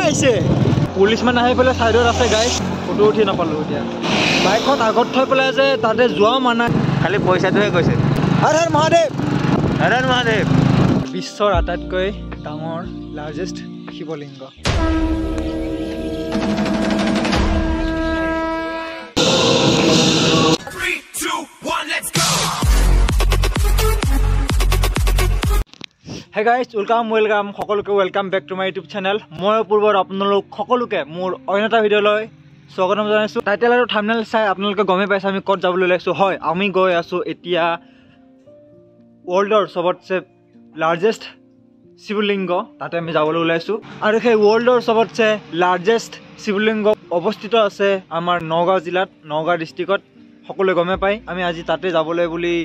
আহিছে। পুলিচমেন আহি পেলাই ছাইডত আছে গাইজ, ফটো উঠি নাপালোঁ। এতিয়া বাইকখন আগত থৈ পেলাই যে তাতে যোৱাও মানা, খালি পইচাটোহে কৈছে। হৰ হৰ মহাদেৱ, হৰ হৰ মহাদেৱ। বিশ্বৰ আটাইতকৈ ডাঙৰ লাৰ্জেষ্ট শিৱলিংগ। Hey guys, welcome welcome সকলোকে, welcome back to my YouTube channel. মই পূৰ্বৰ আপোনালোক সকলোকে মোৰ অন্য এটা ভিডিঅ'লৈ স্বাগতম জনাইছোঁ। টাইটেল আৰু থাম্বনেইল চাই আপোনালোকে গমেই পাইছে আমি ক'ত যাবলৈ ওলাইছোঁ। হয়, আমি গৈ আছোঁ এতিয়া ৱৰ্ল্ডৰ চবতছে লাৰ্জেষ্ট শিৱলিংগ, তাতে আমি যাবলৈ ওলাইছোঁ। আৰু সেই ৱৰ্ল্ডৰ চবতছে লাৰ্জেষ্ট শিৱলিংগ অৱস্থিত আছে আমাৰ নগাঁও জিলাত, নগাঁও ডিষ্ট্ৰিক্টত। সকলোৱে গমেই পায়। আমি আজি তাতে যাবলৈ বুলি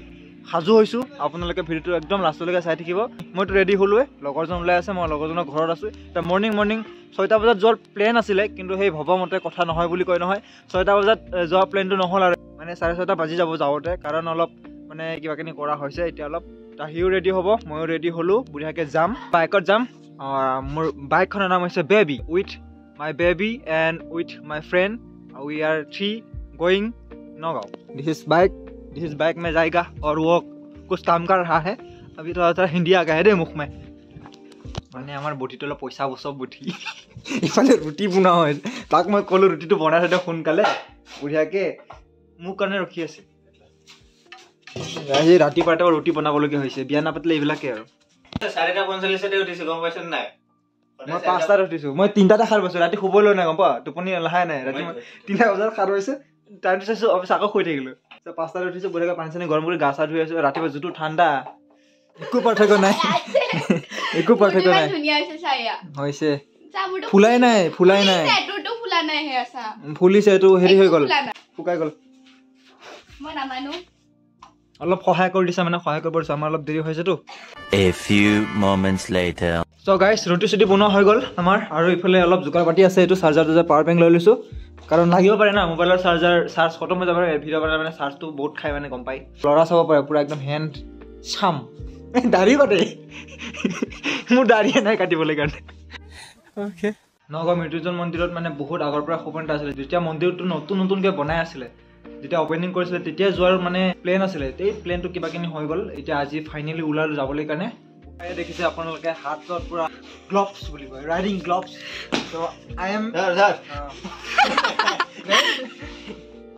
সাজু হৈছোঁ। আপোনালোকে ভিডিঅ'টো একদম লাষ্টলৈকে চাই থাকিব। মইতো ৰেডি হ'লোৱে, লগৰজন ওলাই আছে, মই লগৰজনৰ ঘৰত আছোঁ। এতিয়া মৰ্ণিং মৰ্ণিং 6টা বজাত যোৱাৰ প্লেন আছিলে, কিন্তু সেই ভবামতে কথা নহয় বুলি কয় নহয়, 6টা বজাত যোৱা প্লেনটো নহ'ল আৰু মানে 6:30 বাজি যাব যাওঁতে, কাৰণ অলপ মানে কিবা কিনি কৰা হৈছে। এতিয়া অলপ সিও ৰেডি হ'ব, ময়ো ৰেডি হ'লোঁ, বঢ়িয়াকৈ যাম, বাইকত যাম। মোৰ বাইকখনৰ নাম হৈছে baby. With my baby and with my friend we are 3 going Nagaon. This is bike, this is bike में जाएगा और वो कुछ काम कर रहा है अभी। थोड़ा थोड़ा हिंदी आ गया है दे मुख में। মানে আমাৰ বটিটো অলপ পইচা বচব বুদ্ধি, ইফালে ৰুটি বনোৱা হয়, তাক মই ক'লোঁ ৰুটিটো বনাই থৈ দে সোনকালে বঢ়িয়াকৈ, মোৰ কাৰণে ৰখি আছে। আজি ৰাতিপুৱা ৰাতিপুৱা ৰুটি বনাবলগীয়া হৈছে, বিয়া নাপাতিলে এইবিলাকে আৰু। 4:45 উঠিছোঁ, গম পাইছ নাই? মই 5টাত উঠিছোঁ, মই 3টাতে সাৰ পাইছোঁ। ৰাতি শুবলৈ নাই, গম পোৱা, টোপনি লাহে নাই। ৰাতি মই 3টা বজাত সাৰ পাইছোঁ, টাইমটো চাইছোঁ, অফিচ আকৌ শুই থাকিলোঁ। 5টাত উঠিছোঁ, বঢ়িয়াকৈ পানী চানী গৰম কৰি গা চা ধুই আছোঁ। ৰাতিপুৱা যিটো ঠাণ্ডা, একো পাৰ্থক্য নাই, একো পাৰ্থক্য নাই। হৈছে, ফুলাই নাই, ফুলাই নাই, ফুলিছে এইটো হেৰি হৈ গ'ল, শুকাই গ'ল। অলপ সহায় কৰি দিছে, মানে সহায় কৰিব দিছোঁ, আমাৰ অলপ দেৰি হৈছেতো। A few moments later. So guys, ৰুটি চুটি বনোৱা হৈ গ'ল আমাৰ। আৰু ইফালে অলপ যোগাৰ পাতি আছে। এইটো চাৰ্জাৰটো যে পাৱাৰ বেংক লৈ লৈছোঁ, কাৰণ লাগিব পাৰে না, মোবাইলৰ চাৰ্জাৰ চাৰ্জ খতম হৈ যাব পাৰে। ভিডিঅ' বনালে মানে চাৰ্জটো বহুত খাই, মানে গম পায়। ল'ৰা চাব পাৰে পূৰা একদম হেণ্ড চাম, দাঢ়ি কাটে, মোৰ দাঢ়িয়ে নাই কাটিবলৈ কাৰণে। নগাঁও মৃত্যুঞ্জয় মন্দিৰত মানে বহুত আগৰ পৰা সপোন এটা আছিলে। যেতিয়া মন্দিৰটো নতুন নতুনকৈ বনাই আছিলে, যেতিয়া অ'পেনিং কৰিছিলে, তেতিয়া যোৱাৰ মানে প্লেন আছিলে। এই প্লেনটো কিবা কিনি হৈ গ'ল। এতিয়া আজি ফাইনেলি ওলালোঁ যাবলৈ কাৰণে। দেখিছে আপোনালোকে হাতত পূৰা গ্লভছ বুলি কয়, riding gloves. To' I am.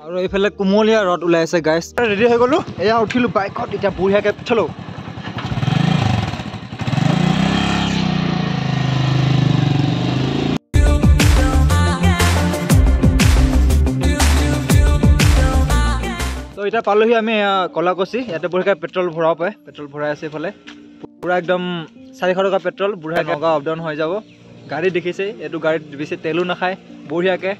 আৰু এইফালে কুমলীয়া ৰ'দ ওলাই আছে গাইজ। ৰেডি হৈ গ'লোঁ, এয়া উঠিলোঁ বাইকত, এতিয়া বঢ়িয়াকৈ চলো। ত' এতিয়া পালোহি আমি কলাকুচি। ইয়াতে বঢ়িয়াকৈ পেট্ৰল ভৰাব পাৰে, পেট্ৰল ভৰাই আছে এইফালে। পূৰা একদম 400 টকা পেট্ৰল, বুঢ়া নগাঁও আপ ডাউন হৈ যাব। গাড়ী দেখিছে, এইটো গাড়ীত বেছি তেলো নাখায়, বঢ়িয়াকৈ।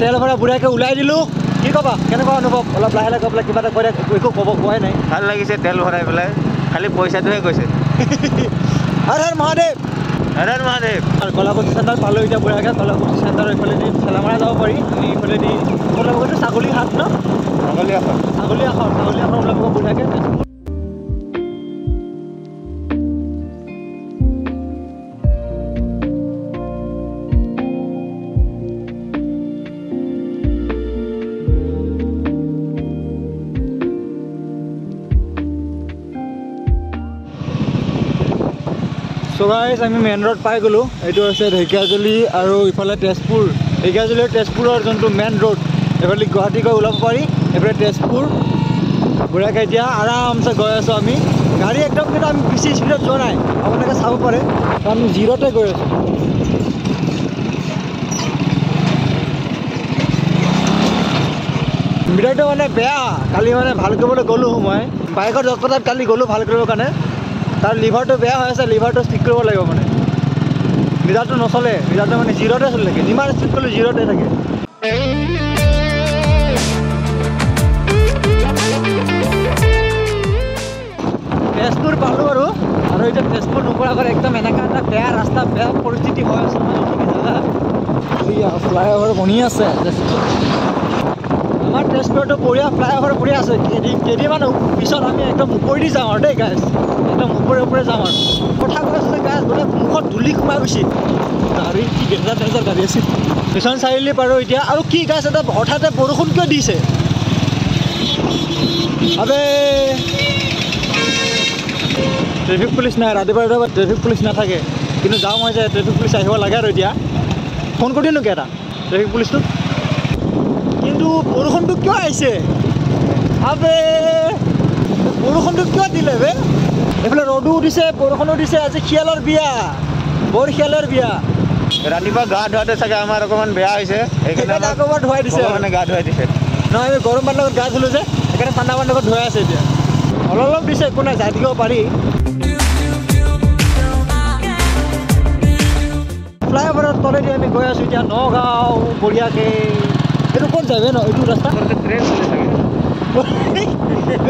তেল ভৰাই বঢ়িয়াকৈ ওলাই দিলোঁ। কি ক'বা, কেনেকুৱা অনুভৱ? অলপ লাহে লাহে কৈ পেলাই কিবা এটা কৈ থাক, একো ক'ব কোৱাই নাই। ভাল লাগিছে তেল ভৰাই পেলাই, খালি পইচাটোহে কৈছে। হৰ হৰ মহাদেৱ, হৰ হৰ মহাদেৱ। আৰু কলাকুচি চেণ্টাৰ পালোঁ এতিয়া বঢ়িয়াকৈ। কলাকুচি চেণ্টাৰৰ এইফালেদি ঠেলামৰা যাব পাৰি। আমি এইফালেদি ওলাব, ছাগলী হাট ন, ছাগলী আখৰ, ছাগলী আখৰ, ছাগলী আখৰ ওলাব বঢ়িয়াকৈ। চ' গাইজ, আমি মেইন ৰোড পাই গ'লোঁ। এইটো হৈছে ঢেকীয়াজুলি আৰু ইফালে তেজপুৰ। ঢেকীয়াজুলি আৰু তেজপুৰৰ যোনটো মেইন ৰোড, এইফালে গুৱাহাটী গৈ ওলাব পাৰি, এইফালে তেজপুৰ। বঢ়িয়াকৈ এতিয়া আৰামছে গৈ আছোঁ আমি। গাড়ী একদম কিন্তু আমি বেছি স্পীডত যোৱা নাই, আপোনালোকে চাব পাৰে, আমি জিৰ'তে গৈ আছোঁ। মিটাৰটো মানে বেয়া, কালি মানে ভাল কৰিবলৈ গ'লোঁ মই বাইকৰ দক্ষতাত, কালি গ'লোঁ ভাল কৰিবৰ কাৰণে। তাৰ লিভাৰটো বেয়া হৈ আছে, লিভাৰটো ঠিক কৰিব লাগিব। মানে মিটাৰটো নচলে, মিটাৰটো মানে জিৰ'তে চলি থাকে, যিমান স্পীড কৰিলে জিৰ'তে থাকে। তেজপুৰ পালোঁ আৰু, আৰু এতিয়া তেজপুৰ নোপোৱাৰ আগত একদম এনেকুৱা এটা বেয়া ৰাস্তা, বেয়া পৰিস্থিতি হৈ আছে নহয়। ফ্লাইঅভাৰ বনি আছে তেজপুৰ। আমাৰ তেজপুৰতো বঢ়িয়া ফ্লাইঅভাৰ বঢ়িয়া আছে। কেইদিনমান পিছত আমি একদম ওপৰেদি যাম আৰু দেই গাইজ, একদম ওপৰে ওপৰে যাম আৰু। কথা কৈ আছোঁ যে গাইজ, বোলে মুখত ধূলি সোমাই গৈছে। গাড়ী কি ডেঞ্জাৰ ডেঞ্জাৰ গাড়ী আছে। মিছন চাৰিআলি পাৰোঁ এতিয়া। আৰু কি গাইজ, এটা হঠাতে বৰষুণ কিয় দিছে? আবে ট্ৰেফিক পুলিচ নাই, ৰাতিপুৱা ৰাতিপুৱা ট্ৰেফিক পুলিচ নাথাকে, কিন্তু যাওঁ মই যে ট্ৰেফিক পুলিচ আহিব লাগে আৰু। এতিয়া ফোন কৰি দিওঁ নেকি এটা ট্ৰেফিক পুলিচটোক? কিন্তু বৰষুণটো কিয় আহিছে? আবে বৰষুণটো কিয় দিলে বে? এইফালে ৰ'দো দিছে, বৰষুণো দিছে। আজি শিয়ালৰ বিয়া, বৰ শিয়ালৰ বিয়া। ৰাতিপুৱা গা ধোৱাতে চাগে আমাৰ অকণমান বেয়া হৈছে, সেইকাৰণে আকৌ এবাৰ ধুৱাই দিছে। মানে গা ধুৱাই দিছে নহয়, আমি গৰম পানীৰ লগত গা ধুলোঁ যে, সেইকাৰণে ঠাণ্ডা পানীৰ লগত ধুৱাই আছে। এতিয়া অলপ অলপ দিছে, একো নাই, যাই থাকিব পাৰি। ফ্লাইঅভাৰৰ তলেদি আমি গৈ আছোঁ এতিয়া নগাঁও বঢ়িয়াকৈ। এইটো ক'ত যাবে ন এইটো ৰাস্তা? ট্ৰেইন চলে চাগে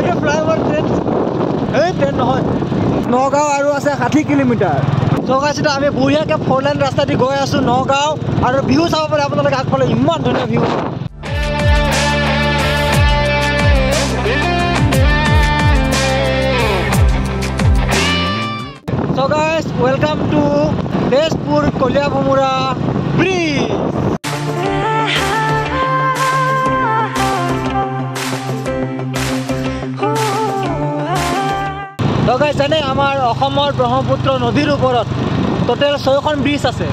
এইটো ফ্লাইঅভাৰ ট্ৰেইন, এই ট্ৰেইন নহয়। নগাঁও আৰু আছে 60 কিলোমিটাৰ। চৌকাছিত আমি বঢ়িয়াকৈ ফ'ৰ লাইন ৰাস্তা দি গৈ আছোঁ নগাঁও। আৰু ভিউ চাব পাৰে আপোনালোকে আগফালে, ইমান ধুনীয়া view. So guys, welcome to Tezpur Kaliabhomora bridge. তো গাইজ, জানে আমাৰ অসমৰ ব্ৰহ্মপুত্ৰ নদীৰ ওপৰত টোটেল 6খন ব্ৰিজ আছে।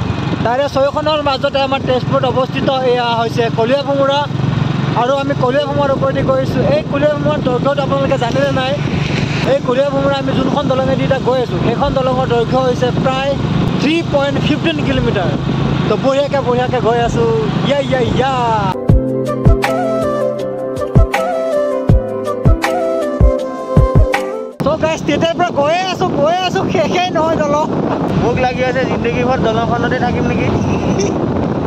তাৰে 6খনৰ মাজতে আমাৰ তেজপুৰত অৱস্থিত এয়া হৈছে কলীয়াভোমোৰা। আৰু আমি কলীয়াভোমোৰাৰ ওপৰেদি গৈছোঁ। এই কলীয়াভোমোৰাৰ দৈৰ্ঘ্যটো আপোনালোকে জানেনে নাই? এই কলীয়াভোমোৰা আমি যোনখন দলঙেদি এতিয়া গৈ আছোঁ, সেইখন দলঙৰ দৈৰ্ঘ্য হৈছে প্ৰায় 3.15 কিলোমিটাৰ। তো বঢ়িয়াকৈ বঢ়িয়াকৈ গৈ আছোঁ। ইয়া ইয়া ইয়া। তেতিয়াৰ পৰা গৈয়ে আছোঁ গৈয়ে আছোঁ, শেষেই নহয় দলং। মোক লাগি আছে জিন্দগীভৰ দলংখনতে থাকিম নেকি।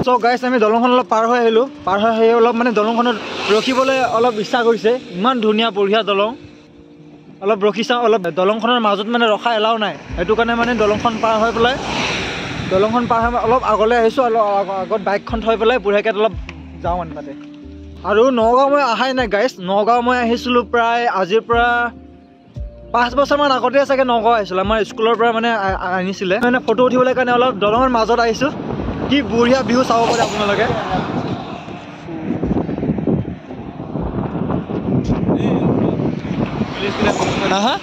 চ' গাইজ, আমি দলংখন অলপ পাৰ হৈ আহিলোঁ। পাৰ হৈ আহি অলপ মানে দলংখনত ৰখিবলৈ অলপ ইচ্ছা কৰিছে। ইমান ধুনীয়া বঢ়িয়া দলং, অলপ ৰখি চাওঁ। অলপ দলংখনৰ মাজত মানে ৰখা এলাও নাই, সেইটো কাৰণে মানে দলংখন পাৰ হৈ পেলাই, দলংখন পাৰ হৈ অলপ আগলৈ আহিছোঁ। অলপ আগত বাইকখন থৈ পেলাই বঢ়িয়াকৈ অলপ যাওঁ মানে তাতে। আৰু নগাঁও মই অহাই নাই গাইজ। নগাঁও মই আহিছিলোঁ প্ৰায় আজিৰ পৰা 5 বছৰমান আগতে চাগে নগাঁও আহিছিলোঁ। আমাৰ স্কুলৰ পৰা মানে আনিছিলে মানে ফটো উঠিবলৈ কাৰণে। অলপ দলঙৰ মাজত আহিছোঁ, কি বঢ়িয়া ভিউ চাব পাৰে আপোনালোকে। হা,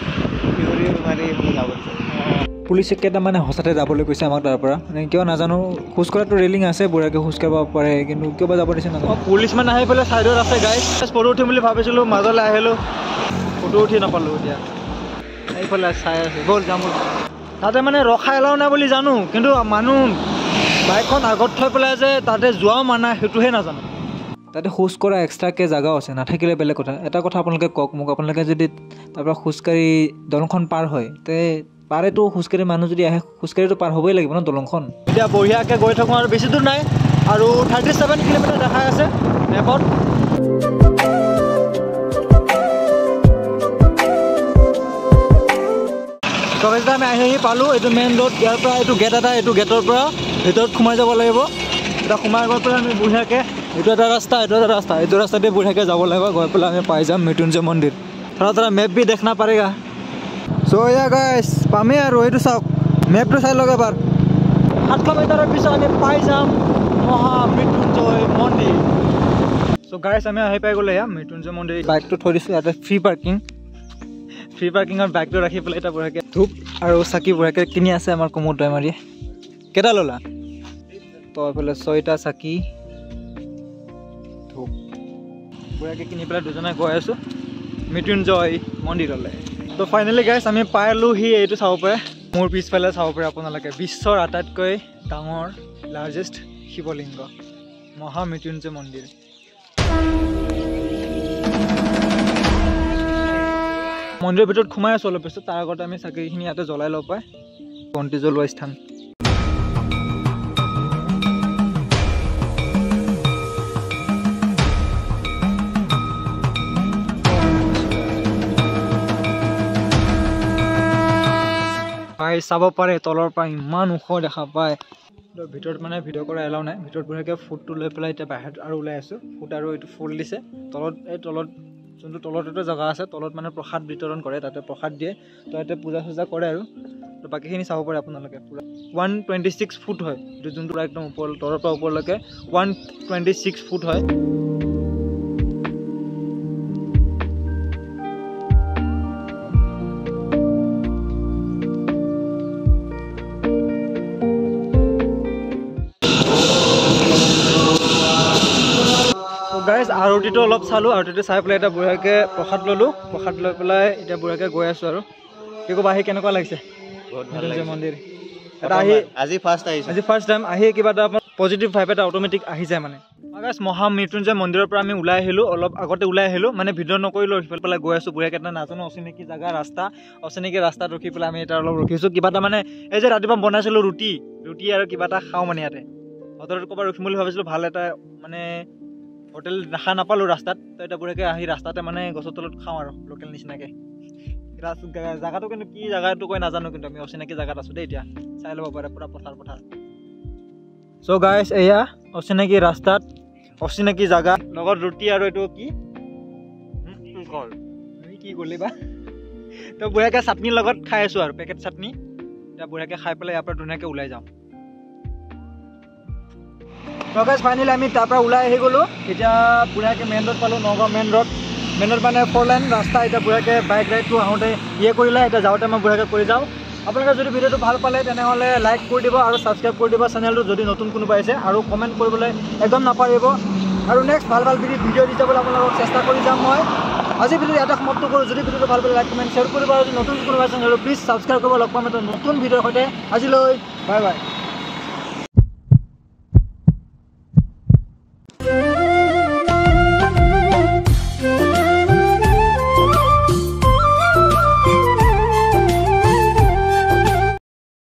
পুলিচে কেইটামানে সঁচাতে যাবলৈ কৈছে আমাক তাৰ পৰা, মানে কিয় নাজানো। খোজকঢ়াটো ৰেলিং আছে, বঢ়িয়াকৈ খোজকাঢ়িব পাৰে, কিন্তু কিয় বা যাব দিছে নাজানো। পুলিচ মানে আহি পেলাই ছাইডত আছে গাইজ। ফটো উঠিম বুলি ভাবিছিলোঁ, মাজলৈ আহিলোঁ, ফটো উঠি নাপালোঁ। এতিয়া এইফালে চাই আছে, ব'ল যাম। তাতে মানে ৰখা এলাও নাই বুলি জানো, কিন্তু মানুহ বাইকখন আগত থৈ পেলাই যে তাতে যোৱাও মানা, সেইটোহে নাজানো। তাতে খোজ কঢ়া এক্সট্ৰাকৈ জেগাও আছে, নাথাকিলে বেলেগ কথা। এটা কথা আপোনালোকে কওক মোক, আপোনালোকে যদি তাৰপৰা খোজকাঢ়ি দলংখন পাৰ হয়, তে পাৰেতো খোজকাঢ়ি মানুহ যদি আহে, খোজকাঢ়িতো পাৰ হ'বই লাগিব ন দলংখন। এতিয়া বঢ়িয়াকৈ গৈ থাকোঁ আৰু বেছি দূৰ নাই, আৰু 37 কিলোমিটাৰ দেখাই আছে মেপত। আমি আহি আহি পালোঁ এইটো মেইন ৰোড। ইয়াৰ পৰা এইটো গেট এটা, এইটো গেটৰ পৰা ভিতৰত সোমাই যাব লাগিব। এতিয়া সোমাই গৈ পেলাই আমি বঢ়িয়াকৈ এইটো এটা ৰাস্তা, এইটো এটা ৰাস্তা, এইটো ৰাস্তাতে বঢ়িয়াকৈ যাব লাগিব। গৈ পেলাই আমি পাই যাম মৃত্যুঞ্জয় মন্দিৰ। থোৰা থোৰা মেপ বি দেখনা পাৰেগা। চ' এয়া গাইজ পামেই আৰু, এইটো চাওক মেপটো চাই লওক এবাৰ। 700 মিটাৰৰ পিছত আমি পাই যাম মহামৃত্যুঞ্জয় মন্দিৰ। চ' গাইজ, আমি আহি পাই গ'লো এয়া মৃত্যুঞ্জয় মন্দিৰ। বাইকটো থৈ দিছোঁ ইয়াতে, ফ্ৰী পাৰ্কিং। ফ্ৰী পাৰ্কিঙত বাইকটো ৰাখি পেলাই এতিয়া বঢ়িয়াকৈ ধূপ আৰু চাকি বঢ়িয়াকৈ কিনি আছে আমাৰ কুমুদ দৈমাৰীয়ে। কেইটা ল'লা? তো এইফালে 6টা চাকি ধূপ বঢ়িয়াকৈ কিনি পেলাই দুজনে গৈ আছোঁ মৃত্যুঞ্জয় মন্দিৰলৈ। তো ফাইনেলি গাইজ আমি পালোহি। এইটো চাব পাৰে, মোৰ পিছফালে চাব পাৰে আপোনালোকে, বিশ্বৰ আটাইতকৈ ডাঙৰ লাৰ্জেষ্ট শিৱলিংগ মহামৃত্যুঞ্জয় মন্দিৰ। মন্দিৰৰ ভিতৰত সোমাই আছোঁ অলপ পিছত, তাৰ আগতে আমি চাকিখিনি ইয়াতে জ্বলাই ল'ব পায়, বন্তি জ্বলোৱা স্থান। পাই চাব পাৰে তলৰ পৰা ইমান ওখ দেখা পায়। ভিতৰত মানে ভিডিঅ' কৰা এলাও নাই। ভিতৰত বঢ়িয়াকৈ ফুটটো লৈ পেলাই এতিয়া বাহিৰত আৰু ওলাই আছোঁ। ফুট আৰু এইটো ফুল দিছে তলত, এই তলত যোনটো তলত এটা জেগা আছে, তলত মানে প্ৰসাদ বিতৰণ কৰে, তাতে প্ৰসাদ দিয়ে। তো ইয়াতে পূজা চূজা কৰে আৰু। তো বাকীখিনি চাব পাৰে আপোনালোকে। পূৰা 126 ফুট হয় এইটো, যোনটো একদম ওপৰ তলৰ পৰা ওপৰলৈকে 126 ফুট হয়। গাইজ আৰতিটো অলপ চালোঁ, আৰতিটো চাই পেলাই এতিয়া বঢ়িয়াকৈ প্ৰসাদ ল'লোঁ। প্ৰসাদ লৈ পেলাই এতিয়া বঢ়িয়াকৈ গৈ আছোঁ আৰু। কি ক'বা, আহি কেনেকুৱা লাগিছে মন্দিৰ এটা আহি? আজি ফাৰ্ষ্ট আহিছোঁ, আজি ফাৰ্ষ্ট টাইম আহি কিবা এটা পজিটিভ ভাইব এটা অট'মেটিক আহি যায় মানে। গাইজ মহামৃত্যুঞ্জয় মন্দিৰৰ পৰা আমি ওলাই আহিলোঁ, অলপ আগতে ওলাই আহিলোঁ, মানে ভিডিঅ' নকৰিলোঁ। ৰখি পেলাই গৈ আছোঁ বঢ়িয়াকৈ, এটা নাজানো অচিনাকি জেগা, ৰাস্তা অচিনাকি ৰাস্তাত ৰখি পেলাই আমি এতিয়া অলপ ৰখিছোঁ। কিবা এটা মানে এই যে ৰাতিপুৱা বনাইছিলোঁ ৰুটি, ৰুটি আৰু কিবা এটা খাওঁ মানে ইয়াতে হোটেলত ক'ৰবাত ৰখিম বুলি ভাবিছিলোঁ, ভাল এটা মানে হোটেল দেখা নাপালোঁ ৰাস্তাত। তো এতিয়া বঢ়িয়াকৈ আহি ৰাস্তাতে মানে গছৰ তলত খাওঁ আৰু লোকেল নিচিনাকৈ। জেগাটো কিন্তু কি জেগাটো কৈ নাজানো, কিন্তু আমি অচিনাকি জেগাত আছোঁ দেই। এতিয়া চাই ল'ব পাৰে পূৰা পথাৰ পথাৰ। চ' গাইজ এয়া অচিনাকি ৰাস্তাত অচিনাকি জেগা, লগত ৰুটি আৰু এইটো কি কি গ'লি বা। তো বঢ়িয়াকৈ চাটনিৰ লগত খাই আছোঁ আৰু, পেকেট চাটনি। এতিয়া বঢ়িয়াকৈ খাই পেলাই ইয়াৰ পৰা ধুনীয়াকৈ ওলাই যাওঁ। তো গাইজ ফাইনেলি আমি তাৰ পৰা ওলাই আহি গ'লোঁ। এতিয়া বঢ়িয়াকৈ মেইন ৰোড পালোঁ, Nagaon main road. Main road মানে 4 লাইন ৰাস্তা। এতিয়া বঢ়িয়াকৈ বাইক ৰাইডটো আহোঁতে ইয়ে কৰিলে, এতিয়া যাওঁতে মই বঢ়িয়াকৈ কৰি যাওঁ। আপোনালোকে যদি ভিডিঅ'টো ভাল পালে তেনেহ'লে লাইক কৰি দিব আৰু ছাবস্ক্ৰাইব কৰি দিব চেনেলটো যদি নতুন কোনোবা আহিছে, আৰু কমেণ্ট কৰিবলৈ একদম নাপাহৰিব। আৰু নেক্সট ভাল ভাল ভিডিঅ' দি যাবলৈ আপোনালোকক চেষ্টা কৰি যাম মই। আজি ভিডিঅ'টো ইয়াতে সমাপ্ত কৰোঁ। যদি ভিডিঅ'টো ভাল পালে লাইক কমেণ্ট শ্বেয়াৰ কৰিব, আৰু যদি নতুন কোনোবা চেনেলটো প্লিজ ছাবস্ক্ৰাইব কৰিব। লগ পাম এটা নতুন ভিডিঅ'ৰ সৈতে। আজিলৈ বাই বাই।